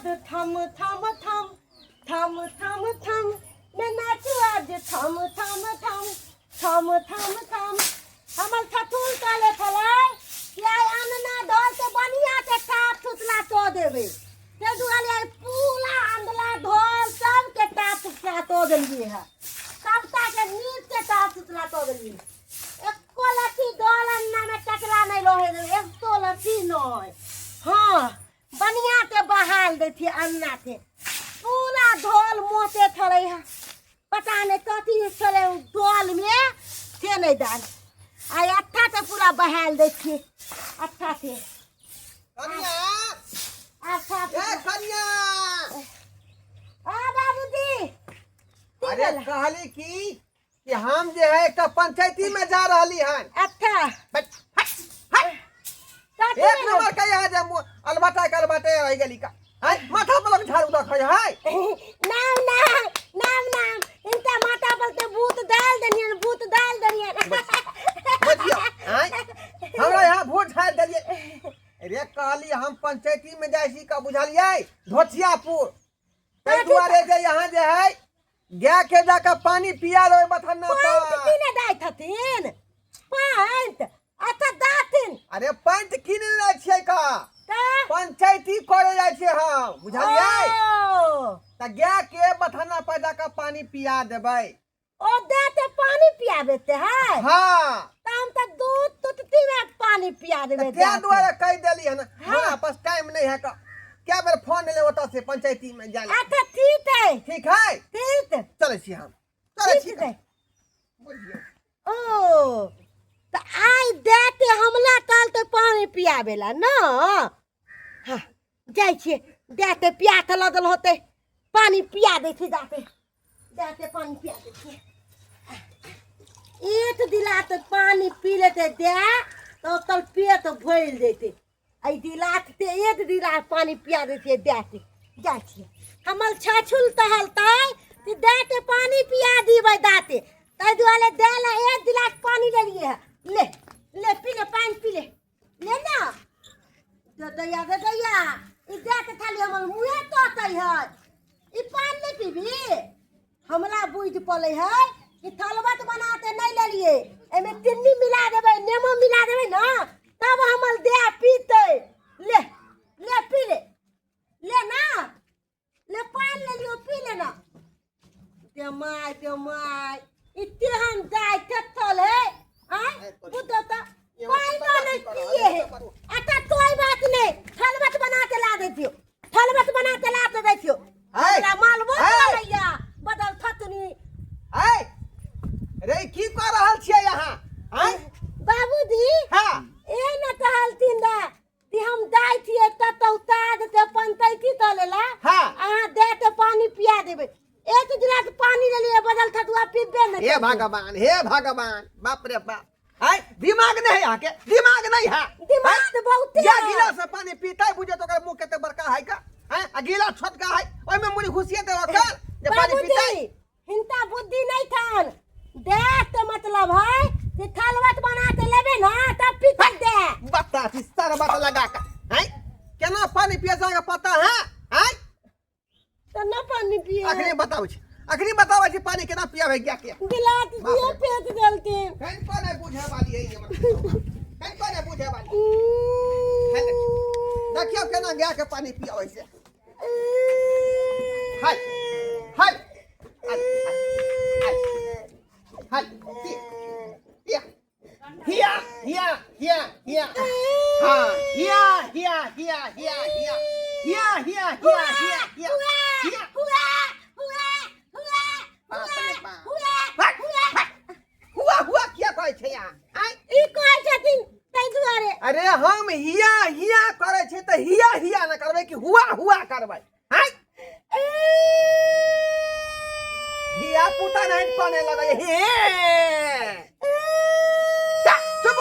आज थम थम थम थम थम थम, मैं नाचू आज थम थम थम थम थम थम। हमर छठुल कहले छलै कि आइ अन्ना धोल से बढ़िया से टाप सुतला तो देबै, ताहि दुआरे आइ पूरा अंदला धोल सबके टाप सुतला तो देलियै है, सबटा के नीक के टाप सुतला तो देलियै। एको लत्ती डोल अन्ना में टकरा नहीं रहे देबै, एको लत्ती नहीं। हाँ बढ़िया के बहाल देथिए अन्ना के, पूरा धोल मोटे छलै है, पता नहीं कथी छलै उ डोल में से नहीं दान। आइ अच्छा से पूरा बहाल दै छियै अच्छा से। कनिया अच्छा से। ए कनिया। आ बाबूजी। की अरे भेल? कहली कि हम जे है एकटा पंचायती में जा रहली हन। अच्छा। हट, हट, हट। कथी एक भेल? नंबर के यहाँ जे अलबटा के अलबटे रह गेली का। हैं? माथा पर लोग झाड़ू रखै है। नाम नाम नाम नाम इनका माथा पर ते भूत डाल देनियन, भूत डाल देनियन। बुझियौ, हैं? हमरा यहाँ भूत झाड़ देलियै। रे कहली हम पंचायती में जाइ छी का बुझलियै? धोतियापुर। ताहि दुआरे जे यहाँ जे है गाय के जाकर पानी पिया देबै बथन्ना पैंट पर। किने दै छथिन? पैंट अच्छा दाथिन। अरे पैंट किने जाइ छियै का? तऽ पंचायती करे जाइ छियै हम, बुझलियै? ओ। तऽ गाय के बथन्ना पर जाकर पानी पिया देबै। ओ देते पानी पियाबे ते है? हाँ। तऽ हम तऽ दूध तुतती में पानी पिया देबै। तऽ ताहि दुआरे कहि देली हन, हाँ। हमरा पास टाइम नहीं है का। क्या बेर फोन एलै ओतऽ से पंचायती में जाय लए। अच्छा ठीक है। ठीक है? ठीक। चलै छी हम, चलै छी। ठीक है। बुझियौ। ओ तऽ आइ देते हमला तल तऽ पानी पियाबे ला न। हाँ जाइ छियै, देते पिया तऽ लदल होतै, पानी पिया दै छी, जाते जाते पानी पिया दै छियै। एक दिला तऽ पानी पी लेतै दे तऽ ओकर पेट भरि जेतै। एहि दिलात ते एक दिला पानी पिया दै छियै देते। जाइ छियै, हमर छछुल टहलतै कि देते पानी पिया दिबै दाते, ताहि दुआरे दे ला एक गिलास पानी लेलियै है। ले ले पी ले, पानि पी ले, ले ना। दे दैया, दे दैया, ई दे के खाली हमर मुँहे तोतै है। ई पानि नहि पीबी? हमरा बुझि पड़ै है कि थलबत बनाते नहि लेलियै, एहिमे चिन्नी मिला देबै, नेमो मिला देबै ने तब हमर देह पीतै। ले ले पी ले, ले ना, ले पानि ले लियो, पी ले ना। दे my, they my, ई तेहन दाय थेथल है। आँय बुझो तऽ पानिओ नहि पिए है। अच्छा कोई बात नहीं, थलबत बना के ला दै छियो, थलबत बना के ला के दै छियो। है। हमरा मालबो है। चलैया बदल थतनी। है रे, की कऽ रहल छियै अहाँ? आँय बाबूजी। हाँ। ए न कहलथिन रे कि हम जाइ छियै कतौ काज के पंचायती चलेला। हाँ। अहाँ दे के पानी पिया देबै। एक गिलास पानी लेलियै, बदल थतुआ पीबे नहि हे करतै। भगवान, हे भगवान, बाप रे बाप। आय दिमाग नहीं है अहाँके, दिमाग नहीं है। दिमाग बहुते या है। गिलास से पानी पीता बुझे तो ओकर मुंह कते बड़का है का? हैं? आ गिलास छोटका है, ओहिमे मुड़ी घुसिए दे ओकर जे पानी बाबूजी, पीतै। हिनका बुद्धि नहीं थान। देख के मतलब है कि थलवत बना के लेबे ना तब पीतै दे। बता छी सरबत लगा के। हैं? केना पानी पिए से अहाँके पता है? हैं? तऽ न पानी पिए। अखनी बताबै छी, अखनी बताबै छी पानी केना पियाबै गाय के। गिलास दिए फेंक देलथिन। कहीं पर नहीं बुझे वाली है ये हमर। कहीं पर नहीं बुझे वाली। देखियौ केना गाय के पानी पियाबै छै। हाय हाय हाय हाय हिया हिया हिया हिया हिया हाँ हिया हिया हिया हिया हिया हिया हिया हिया हिया हिया हिया। बाप रे बाप। हट, हट। हुआ हुआ किया कहै छै अहाँ? आँय? ई कहै छथिन ताहि दुआरे। अरे हम हिया हिया करै छै तऽ हिया हिया न करबै कि हुआ हुआ करबै? आँय? धिया पुता नहीं कने लगै हे। जा, चुप।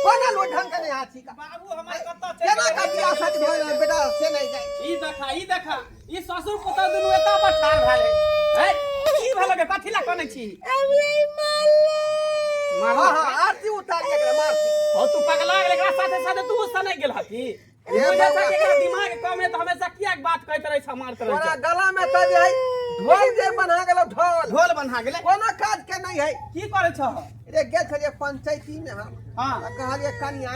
कोना लो ढंग के नहीं हाथी का। बाबू हमर कतऽ चलि केना गेलै? का बियाह शादी भऽ गेलै बेटा से नहीं जाय। ई देखा, ई देखा, ई ससुर पुतहु दुनू एतऽ पर ठाढ़ भेल है। है, की भेल गे? कथी ला कनै छी? हमरे मारले। मारलक? हाँ, हाँ, आरती उतारी एकरा मारती। हो तू पगला गेल, एकरा साथे साथे तू सनक गेल हकी। रे बौआ, एकरा दिमाग कम है तऽ हमेशा किया बात कहैत रहै छै मारत रहै तोरा छै गला में तऽ जे है ढोल जे बन्हा गेलो ढोल ढोल बन्हा गेलै कोनो काज के नहीं है की करै छह रे गेल छलियै पंचायती में हम हाँ। तऽ कहलियै कनिया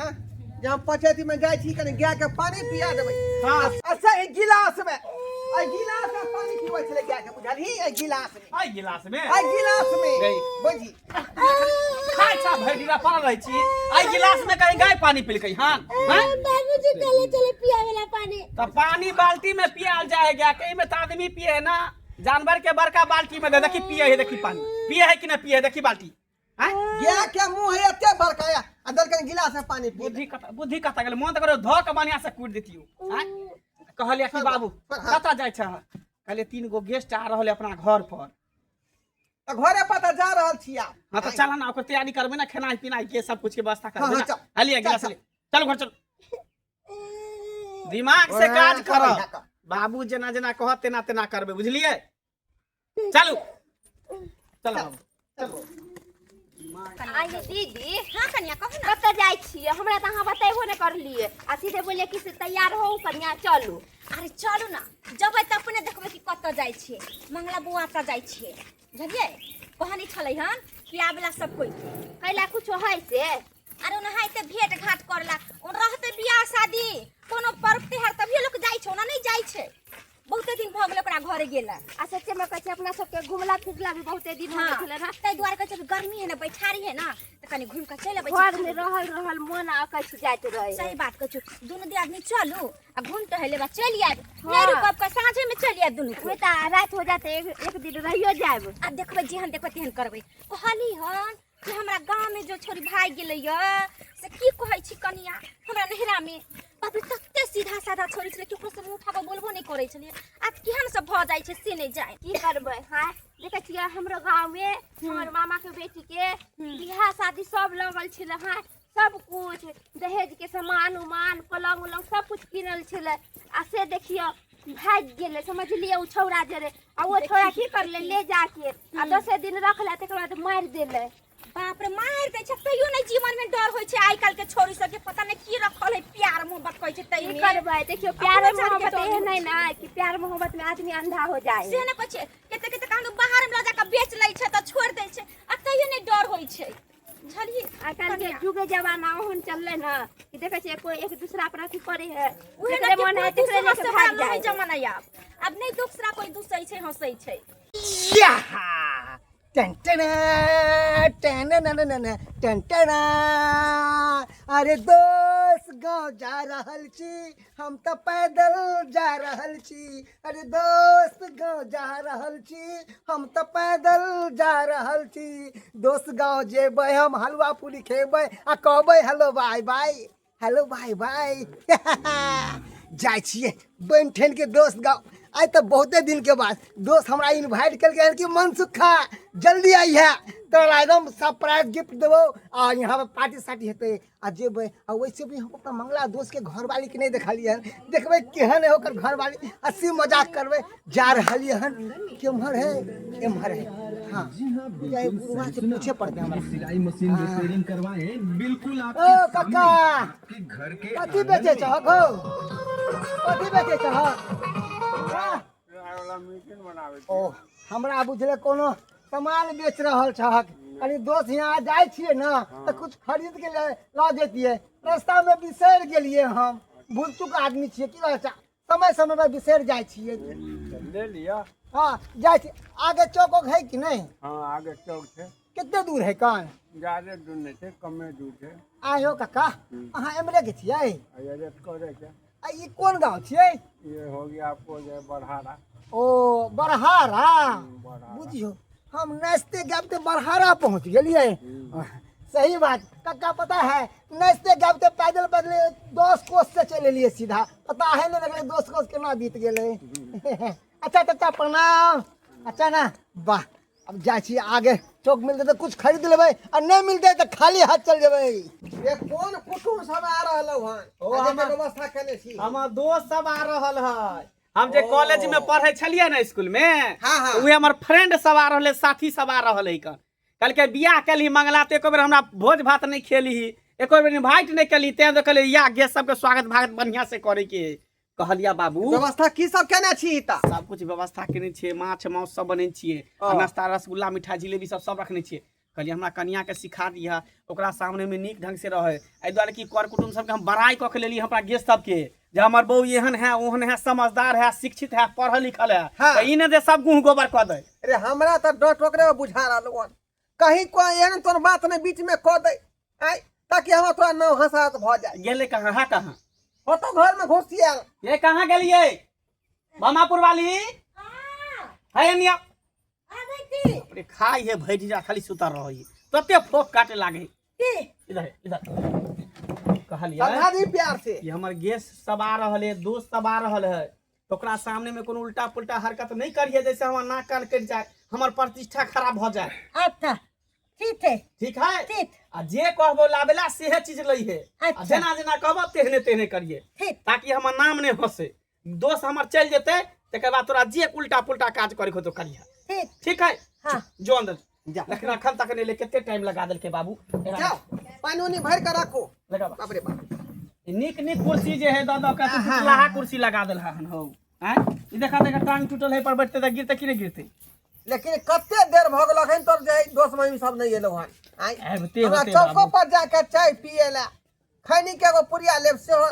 जे हम पंचायती में जाइ छी कनि गाय के पानी पिया देबै हाँ। अच्छा एहि गिलास में एहि गिलास में पानी पीबै छलै गाय के बुझलही एहि गिलास में एहि गिलास में एहि गिलास में गई। बुझी खाइ छा भरि डिरा पड़ल रहै छी एहि गिलास में कहीं गाय पानी पिलकै हन हैं? बाबूजी कहले चले पिया वाला पानी तऽ पानी बाल्टी में पियाल जाए है गाय के एहिमे तऽ आदमी पिए है ना जानवर के बड़का बाल्टी में दे देखी पिए है देखी पानी पिए है कि ना पिए है देखी बाल्टी हैं? गाय के मुंह है एते बड़का या आ देलकनि गिलास में पानी पी बुद्धि कत बुद्धि कत गेल मोन तऽ करो धऽ के बढ़िया से कूट देतियो हैं? कहलियै कि बाबू कतऽ जाइ छह कहलियै 3 गो गेस्ट आ रहल है अपना घर पर तऽ घरे पर तऽ जा रहल छी आब हाँ तो चल ना ओकर तैयारी करबै ना खेनाइ पिनाइ के सब कुछ के व्यवस्था हाँ, करबै हाँ, ना चल। हलिए चल, गिलास चल। ले चल घर चल दिमाग से काज चल, कर चल। बाबू जेना जेना कहत तेना तेना करबै बुझलियै चलू चल बाबू चलू आइए दीदी हाँ कनिया कहू ना कतऽ जाइ छियै हमरा तऽ अहाँ बतेबो नहि करलियै आ सीधे बोलियै कि से तैयार होउ कनिया चलू अरे चलू ना जबै तऽ अपने देखबै कि कतऽ जाइ छियै मंगला बौआ तऽ जाइ छियै बुझलियै कहने छलै हन कि आबेला सब कोइ के कैला कुछो है से अरे ओनाहिते भेंट घाट करला ओ रहते बियाह शादी कोनो पर्व त्योहार तभिए लोक जाइ छै ओना नहि जाइ छै बहुते दिन भऽ गेलै ओकरा घरे गेला आ सच्चे में कहै छै अपना सबके घुमला फिरला भी बहुते दिन हो हाँ गेल छलै ना ताहि दुआरे कहै छै अभी गर्मी है ना बैठारी है ना तऽ कनि घुमि कऽ चलि अबै घर छी में रहल रहल मोन अकछ जाइत रहे सही बात कहै छौ दुनू दियादनी चलू आ घुमि टहलि लेब आ चलि आयब हाँ। नहि रुकब कऽ साँझे में चलि आयब दुनू उहे तऽ राति हो जाते एक, एक दिन रहियो जायब आ देखबै जेहन देखबै तेहन करबै कहली हन कि हमरा गाँव में जो छोरी भागि गेलै यऽ से की कहै छी कनिया हमरा नैहरा में बाप रे तते सीधा साधा छोरी छलै केकरो से मुँह उठा कऽ बोलबो नहि करै छलियै आब केहन सब भऽ जाइ छै से नहि जाय की करबै हाँ देखै छियै हमरो गाँव में हमर मामा के बेटी के बियाह शादी सब लगल छलै हाँ सब कुछ दहेज के सामान उमान पलंग उलंग सब कुछ किनल छलै आ से देखियौ भागि गेलै समझलियै ओ छौड़ा जे रहै आ ओ छौड़ा की करलै ले जाके आ दसे दिन रखलै तकर बाद मारि देलै बाप रे मारि दै छै तैयो नहि जीवन में डर होइ छै आइ काल्हि के छोरी सबके पता नहि की रखल है प्यार मोहब्बत कहै छै तै की में करबै देखियौ प्यार अपनो जान के मोहब्बत डर एहन है ना कि प्यार मोहब्बत में आदमी अंधा हो जाए से ने कहै छै कते कते कहाँ बाहर में लऽ जाके बेच लै छै तऽ छोड़ि दै छै आ तैयो नहि डर होइ छै बुझलियै आइ काल्हि के जुगे जमाना ओहन चललै ना कि देखै छियै कोई एक दूसरा पर अथी करे है उहे जकरे ना कि मन है कोई तकरे दूसरा लेके से भाग बड़ा जाए नहीं जमाना आब अब नहीं दूसरा कोई दूसै छै हंसै छै याहा! टन टना, टन न न न न, टन टना। अरे दोस्त गाँव जा रहल छी हम तऽ पैदल जा रहल छी अरे दोस्त गाँव जा रहल छी हम तऽ पैदल जा रहल छी दोस्त गाँव जेबै हम हलुआ पूरी खेबै आ कहबै hello bye bye hello bye bye जाइ छियै बनि ठनि के दोस्त गाँव आइ तऽ बहुते दिनके बाद दोस्त हमरा इन्वाइट केलकै हन कि मनसुखा जल्दी अइहे तोरा एकदम सरप्राइज गिफ्ट देबौ आ यहाँ पर पार्टी सार्टी हेतै आ जेबै आ वैसे भी हम अपना मंगला दोस्तके घरवालीके नहि देखलियै हन देखबै केहन है ओकर घरवाली हँसी मजाक करबै जा रहलियै हन केम्हर है एम्हर है हाँ जाए बुढ़वा से पूछे पड़तै हमरा सिलाई मशीन रिपेयरिंग करवाएं बिल्कुल ओ आपके काका आपके घर के कथी बेचै छहक हौ कथी बेचै छहक हाँ? ओ हमरा बुझले कोनो सामान बेच रहल छहक कनी दोस्त यहाँ जाइ छियै ने तऽ कुछ खरीद के लऽ जैतियै रास्तामे बिसरि गेलियै हम भूल आदमी छियै की कहै छै समय समय पर बिसरि जाइ छियै ले लिअ हँ जाइ छी आगे चौक उक है कि नहि हँ आगे चौक छै कते दूर है कान ज्यादे दूर नहि छै कमे दूर छै आयो काका अहाँ एमरे के छियै आ ये रेट करे छै आ ई कोन गाँव छियै ये हो गया आपको जे बढ़ारा ओ बरहारा बरहारा। बुझियौ हम नाचते गाबते बरहारा पहुँच गेलियै सही बात कक्का पता है नाचते गाबते पैदल पैदल 10 कोस से चलि एलियै सीधा पता है नहि लगलै 10 कोस केना बीत गेलै अच्छा चाचा प्रणाम अच्छा ना वाह अब जाइ छी आगे चौक मिलतै तऽ कुछ खरीद लेबै आ नहि मिलतै तऽ खाली हाथ चल जेबै ये कोन कुटुम सब आ रहल हन ओ, आ जे व्यवस्था केने छी हमर दोस्त सब आ रहल है हम जे कॉलेज में पढ़े छलियै ने स्कूल में हाँ, हाँ। तऽ उहे हमर फ्रेंड सब आ रहल है साथी सब आ रहल है कहलकै बियाह केलही मंगला तऽ एको बेर हमरा भोज भात नहि खेलही एको बेर इन्वाइट नहि केली तें तऽ कहलियै या गेस्ट सबके स्वागत भागत बढ़िआँ से करैके है। कहलिया बाबू व्यवस्था की सब केने छी तऽ सब कुछ व्यवस्था केने छियै माछ मांस सब बनेने छियै आ नाश्ता रसगुल्ला मिठाई जिलेबी सब सब रखने छियै कहलियै हमरा कनियाके सिखा दिहऽ ओकरा सामनेमे नीक ढंग से रहै एहि दुआरे कि कर कुटुम्ब सबके हम बड़ाइ कऽ के लेली हमरा गेस्ट सबके जे हमर बहू एहन है ओहन है समझदार है शिक्षित है पढ़ल लिखल है हाँ। तऽ ई नहि जे सब गुह गोबर कऽ दै अरे हमरा तऽ डर ओकरे में बुझा रहल हन कहीं कोई एहन तोर बात नहीं बीच में कह दे आय ताकि हमरा तोरा नाम हंसात भऽ जाए गेलै कहाँ है कहाँ होतो घर में घुसी आयल ये कहाँ गेलियै मामापुर वाली है एनिया आबै छी अरे खाइ है भरि जा खाली सुतल रहै तते फोक काटे लागे की इधर इधर कहलियै समझा दी प्यार से कि हमर गेस्ट सब आ रहल है दोस्त सब आ रहल है तो ओकरा सामने में कोनो उल्टा पुल्टा हरकत नहीं करिए जैसे हमर नाक कान कटि जाए हमर प्रतिष्ठा खराब हो जाए अच्छा ठीक है ठीक है ठीक आ जे कहबो लाबेला सेहे चीज लै है आ अच्छा। जेना जेना कहबो तेहने तेहने करिए ठीक ताकि हमर नाम नहीं हंसे दोस्त हमर चलि जेतै तकर बाद तोरा जे उल्टा पुल्टा काज करे के होतौ करिहे ठीक ठीक है हाँ। जो अंदर जा लेकिन अखन तक नहीं ले कते टाइम लगा देलकै बाबू जाओ पानी उनी भर के रखो लगा बाप रे बाप नीक नीक कुर्सी जे है दऽ दऽ के टुटलाहा कुर्सी लगा देल हन हौ आँय ई देखा देखा टांग टूटल है पर बैठते तऽ गिरते कि नहि गिरते लेकिन कते देर भऽ गेल अखन तोर जे है दोस्त महिम सब नहीं एलो हन आय आबिते हमरा होते चौको बाबू पर जाके चाय पिए ला खैनी के एगो पुड़िया लेब सेहो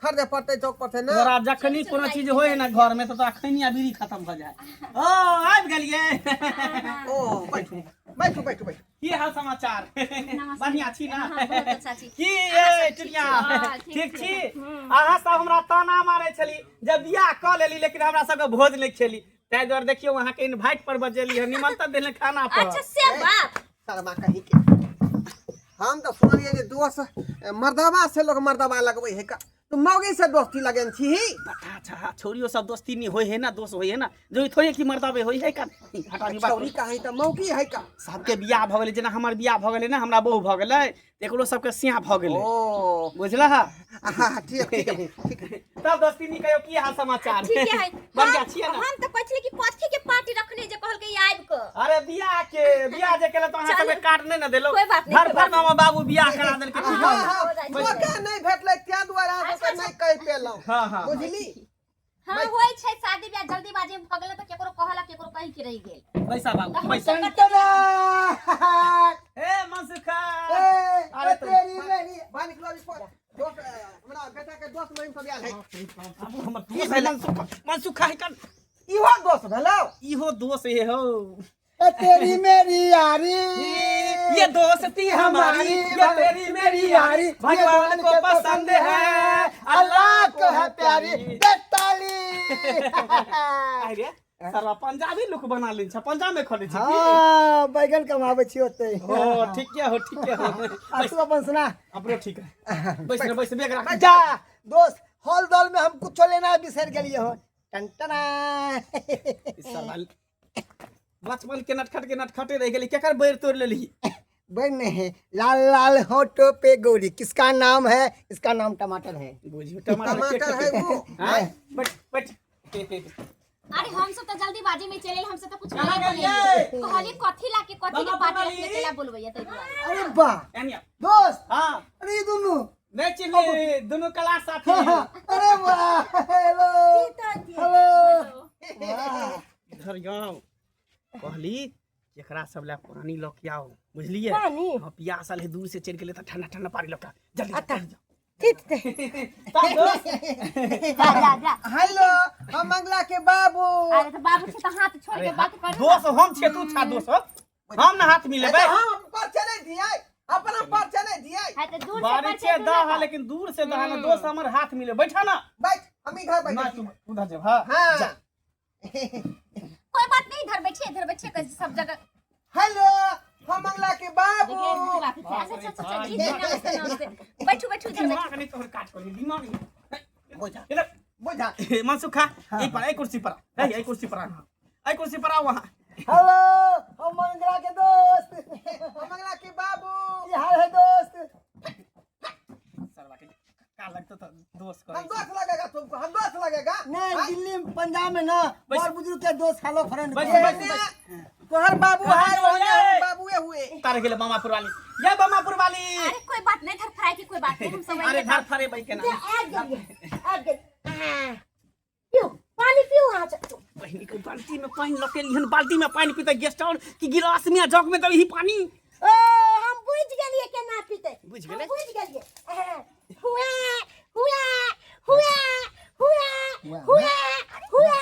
खरीदे पड़तै चौक पर से ना तोरा जखनी कोनो चीज होय है ना घर में तो तोरा खैनी आ बीड़ी खत्म भऽ जाए ओ आबि गेलियै ओ बैठू बैठू बैठू बैठू की हाल समाचार बढ़िया छी ना हाँ, बहुत अच्छा छी। की ये चिड़िया हाँ, ठीक ठीक छी। छी अहाँ सब हमरा ताना मारै छली जब बियाह कऽ लेली लेकिन हमरा सबके भोज नहि खेली ताहि दुआरे देखियौ अहाँके इन्वाइट पर बजेली हन निमंत्रण देले खाना पर अच्छा से बात शर्मा कहीं के हम तऽ सुनलियै जे दोस्त मर्दबा से लोग मर्दबा लगबै है का तू मौगी से दोस्ती लगेन छी पता छा छोरियो सब दोस्ती नहीं होय है ना दोस्त होय है ना जो थोड़े की मर्दाबे होय है का हटा दी बात छौरी का है तऽ मौगी है का सबके बियाह भऽ गेलै जेना हमर बियाह भऽ गेलै ने हमरा बहु भऽ गेलै तऽ एकरो सबके सियाह भऽ गेलै ओ बुझलह हाँ ठीक ठीक है, ठीक है। तब दोस्ती नहीं कहियो की हाल समाचार ठीक है बढ़िया छियै ना हम तऽ कहै छलियै कि कथी के पार्टी रखने जे कहलकै आबि कऽ अरे बियाह के बियाह जे केला तो अहाँ सबके कार्ड नहीं ने देलो कोई बात नहीं, घर कोई भर बात में हमर बाबू बियाह करा देलकै ठीक हाँ है हाँ मौका नहीं भेटलै ताहि दुआरे अहाँ सबके नहीं कहि पेलहुँ हाँ हाँ बुझली हाँ होइ छै शादी ब्याह जल्दीबाजी में भऽ गेलै तऽ केकरो कहलक केकरो कहि के रहि गेल पैसा बाबू पैसा टना ए मनसुखा ए अरे तो- तेरी मेरी बाहर निकलो अभी पर। दोस्त हमरा बेटा के दोस्त महिम सब आयल है बाबू हमर दोस्त है मनसुखा मनसुखा है कन इहो दोस्त भेलौ इहो दोस्त है हो ए तेरी मेरी यारी ये दोस्ती हमारी ये तेरी मेरी यारी भगवान को पसंद है अल्लाह को है प्यारी दे ताली अरे सरवा पंजाबी लुक बना लेने छ पंजाब में खोले छी की? हाँ बैगन कमाबै छी ओते हो ठीक है हो ठीक है हो आ तू अपन सुना अपनो ठीक है बैस ने बैस बैग राख जा दोस्त हॉल दल में हम कुछो लेना बिसर गेलिए हो टन टना सरवा बचपन के नटखट के नटखटे रह गेली केकर बैर तोड़ लेली बन है लाल लाल होठों पे गोरी किसका नाम है इसका नाम टमाटर है बुझियो टमाटर के टमाटर है वो हां बैठ बैठ अरे हम सब तऽ जल्दीबाजी में चलि हम सब तऽ कुछ कहाँ नहीं गेलियै? बनेलियै कहलियै कथी ला के कथी के बाबा पार्टी बनाली? रखने के ला बोलबैया ताहि दुआरे अरे वाह एनिया दोस्त हां अरे ये दोनों नहीं चिन्हली दोनों क्लास साथी अरे वाह हेलो हेलो इधर जाओ कहली एकरा सब ला पानी लऽ के आओ बुझलिए पानी? हाँ प्यास आल है दूर से चलि गेलै तऽ ठंडा ठंडा पानी लऽ के आओ। जल्दी अच्छा। जल्दी जाओ। ठीक छै तब दोस्त जा जा जा हेलो हम मंगला के बाबू अरे तऽ बाबू छै तऽ हाथ छोड़ के बात करू दोस्त हम छियै तू छा दोस्त हम ना हाथ मिलेबै हम पर चले दियै अपना पर चले दियै है तऽ दूर से बारी परिचय छियै दूर दहा से। लेकिन दूर से दहा ना दोस्त हमर हाथ मिले बैठा ना बैठ हम इधर ना बैठ तू उधर जेब हाँ हाँ कोई बात नहीं इधर बैठिए इधर बैठिए कैसे सब जगह हेलो हम मंगला के बाबू देखिए, बाप रे, अच्छा अच्छा अच्छा जी जी नमस्ते नमस्ते बैठू बैठू इधर बैठू दिमाग नहीं तोहर काट कर दिमाग नहीं बुझा इधर बुझा मनसुखा ए पर ए कुर्सी पर आ। ए कुर्सी पर आ ए कुर्सी पर आ वहाँ हेलो हम मंगला के दोस्त हम मंगला के बाबू की हाल है दोस्त सरवा के का लगतो तो दोस्त हम करै छै। दोस्त लगेगा तुमको हम दोस्त लगेगा नहीं दिल्ली में पंजाब में ना बैस- बड़ बुजुर्ग के दोस्त हेलो फ्रेंड बैस- को। बैस- बैस। तोहर बाबू है ओहने हम बाबूए हुए। तार गेले मामापुर वाली, ये मामापुर वाली। अरे कोई बात नहीं, धरफराई की कोई बात नहीं, हम सब अरे धर फरे भाई के ना। आबि गेलियै, आबि गेलियै। पिउ पानी, पिउ अहाँ सब। बहिनी के बाल्टी में पानी लके लिहन, बाल्टी में पानी पीते गेस्ट और कि गिलास में जग में तब ही पानी। ओ हम बुझि गेलियै केना पीते। बुझि गेलै? हम बुझि गेलियै। हुआ हुआ हुआ हुआ हुआ हुआ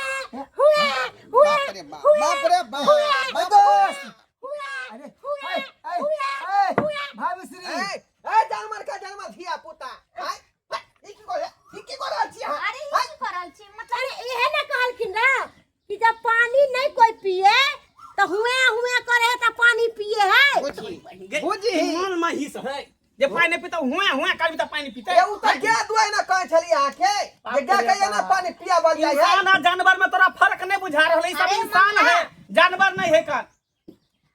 हुआ हुआ। बाप रे बाप, बाप रे बाप, अरे दोस्त, हुआ। अरे ऐ, ऐ, ऐ, भाभी श्री। ए ए जानवर का जानवर धिया पुता, आय ई की करे, ई की करे छी अहाँ? अरे ई की कर रहल छी मतलब? अरे इहे ने कहलखिन ना कि जब पानी नहीं कोई पिए तो हुए हुए करे है तो पानी पिए है। बुझी बुझी। मन में हिस है जे पानी नहीं पीता, हुए हुए करबी त पानी पीते। ए उ त गे दुआई ना कहै छली अहाँ के जे गे कहिया ना पानी पियाबल जाइ है। इंसान आ जानवर में तोरा फर्क नहीं बुझा रहल है, ई सब अरे इंसान मम्मा। है जानवर नहीं है कर।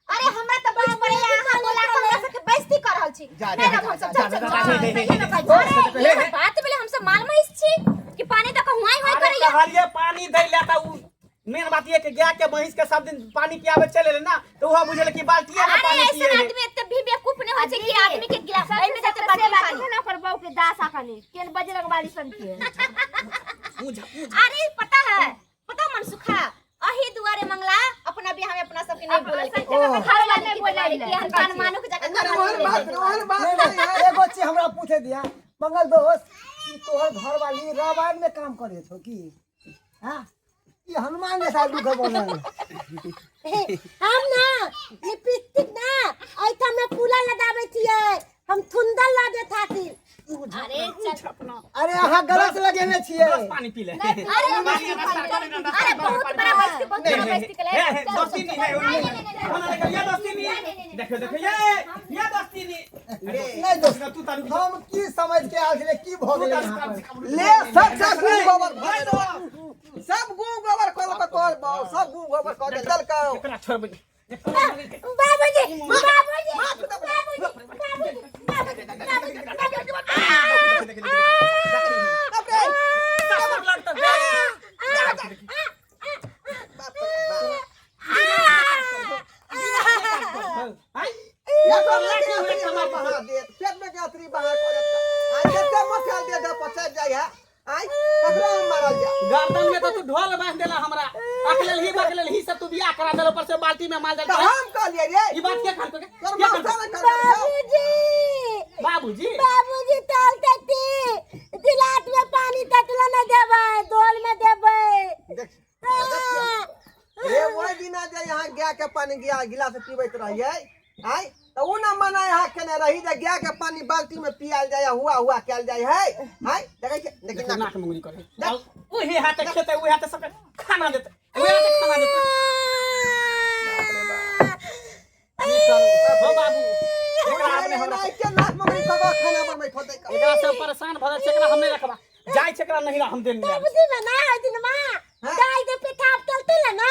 अरे हमरा त बुझ पड़े अहाँ बोला के हमरा सबके बेइज्जती कर रहल छी। जा, नहीं जा, ना, हम सब जा, चल जा, चल जा, चल, जा, सही ना जा, कहै जा, छी। अरे ई बात भेलै, हम सब माल महिष छी कि पानी त कहुआई होय अरे करैया। कहलिए पानी दै ले त उ मेन बात ये कि गाय के महिष के सब दिन पानी पियाबे चले ले ना त उहा बुझल कि बाल्टिए में अरे पानी ऐसन पिए है। आदमी एते भी बेवकूफ नहीं होइ छै कि आदमी के गिलास सबसे एहिमे जाते सबसे बाल्टी बात पानी। है ना ओकर बहू के दास अखनी केन बजरंग वाली सन के। मुझ मुझ। अरे पता है, पता मनसुखा अही दुआरे मंगला अपना बियाह में अपना सबके नहीं बोलल के घर वाले नहीं बोलल के हम कान मानो के जाके अरे ओहन बात, ओहन बात नहीं, नहीं नहीं, है। एगो चीज हमरा पूछे दिया मंगल दोस्त, कि तोहर घर वाली रामायण में काम करे छौ की? हाँ, ई हनुमान जैसा दुख बनल। हम ना लिपस्टिक ना ऐठा में पूला लगाबै छियै, हम थुंदल लागे थाती। अरे चल। अरे अहाँ गलत लगेने छियै। बस पानी पी ले। अरे अरे बहुत बड़ा बेइज्जती, बहुत बड़ा बेइज्जती कले। हे हे दोस्ती नहीं है, होना लेकर ये दोस्ती नहीं, देखो देखो ये दोस्ती नहीं। नहीं दोस्त, तू तारू हम की समझ के आयल छलियै, की भऽ गेलै यहाँ पर? ले सब सब गु गोबर भर दो, सब गु गोबर कर के तोहर बाऊ सब गु गोबर कर दे दलकौ। एकरा छोड़बै। बाबूजी बाबूजी बाबूजी बाबूजी बाबूजी बाबूजी। बाप रे ससुर लगतौ। बाप रे बाप। आय या तो लेके अतरी हमरा बहा देत, पेट में के अतरी बाहर कर देत। आइ जते मसाल दे दे पचै जाइ है, आइ ककरो हम मारल जा। गर्दन में तो तू ढोल बांध देला हमरा, अकलेल ही बकलेल ही सब तू बियाह करा देला, ऊपर से बाल्टी में माल त देल। हम कहलियै रे ई बात के कहलको के? तोर के माथा कहलको? ने कर देलकौ। बाबूजी बाबूजी बाबूजी तलते दिलाट में पानी ततला न देबै, दोल में देबै। देख देखियौ रे ओहि दिना जे यहाँ गाय के पानी गिया गिलास पीबैत रहियै, आइ त उ ना मना यहाँ केने रही जे गाय के पानी बाल्टी में पियाल जाय, हुआ हुआ कयल जाय है। आइ देखै छियै, देखि देखो नाक नाक मुंगरी करे ओही हाथे खेते, ओही हाथे सबके खाना देते, ओही हाथे खाना देते। की करू हो बाबू, एकरा अपने हमरा के नाक मुंगरी कऽ कऽ खाना बनबै होतै। एकरा से परेशान भऽ जाइ छै, एकरा हम नहि रखबा जाइ छै, एकरा नहीं हम देन। बाबूजी में ना ओहि दिन मां दाइ दे पिठा चलते ले ना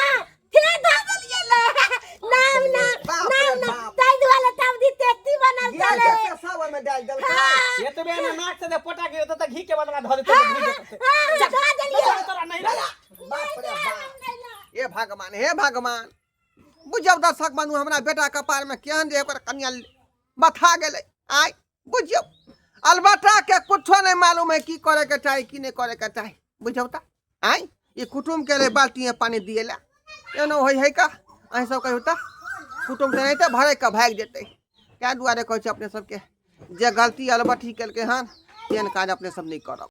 फिर ध देलियै ले नाम ना बाप रे नाम ना बाप। ताहि दुआरे तब दी तेती बनल गाय चले। के पेशाब ओहिमे डालि देलकै। एतबे ने नाक से जे पोटा के तऽ घी के बदला धऽ देतै, भूजि जेतै। हाँ, धऽ देलियै। तोरा नहीं रखबा। बाप रे बाप, हे भगवान, हे भगवान। बुझियौ दर्शक बंधु, हमरा बेटा कपार में केहन जे ओकर कनिया बथा गेलै। आइ बुझियौ अलबत्ता के कुछो नहीं मालूम है की करे के चाही की नहीं करे के चाही। बुझियौ त आइ ई कुटुम के ले बाल्टी में पानी दिए ला एनो होय है का? अहीं सब कहियौ त कुटुम तऽ एनाहिते भरे के भागि जेतै। ताहि दुआरे कहै छी अपने सबके जे गलती अलबट्ठी केलकै हन तेहन काज अपने सब नहि करब।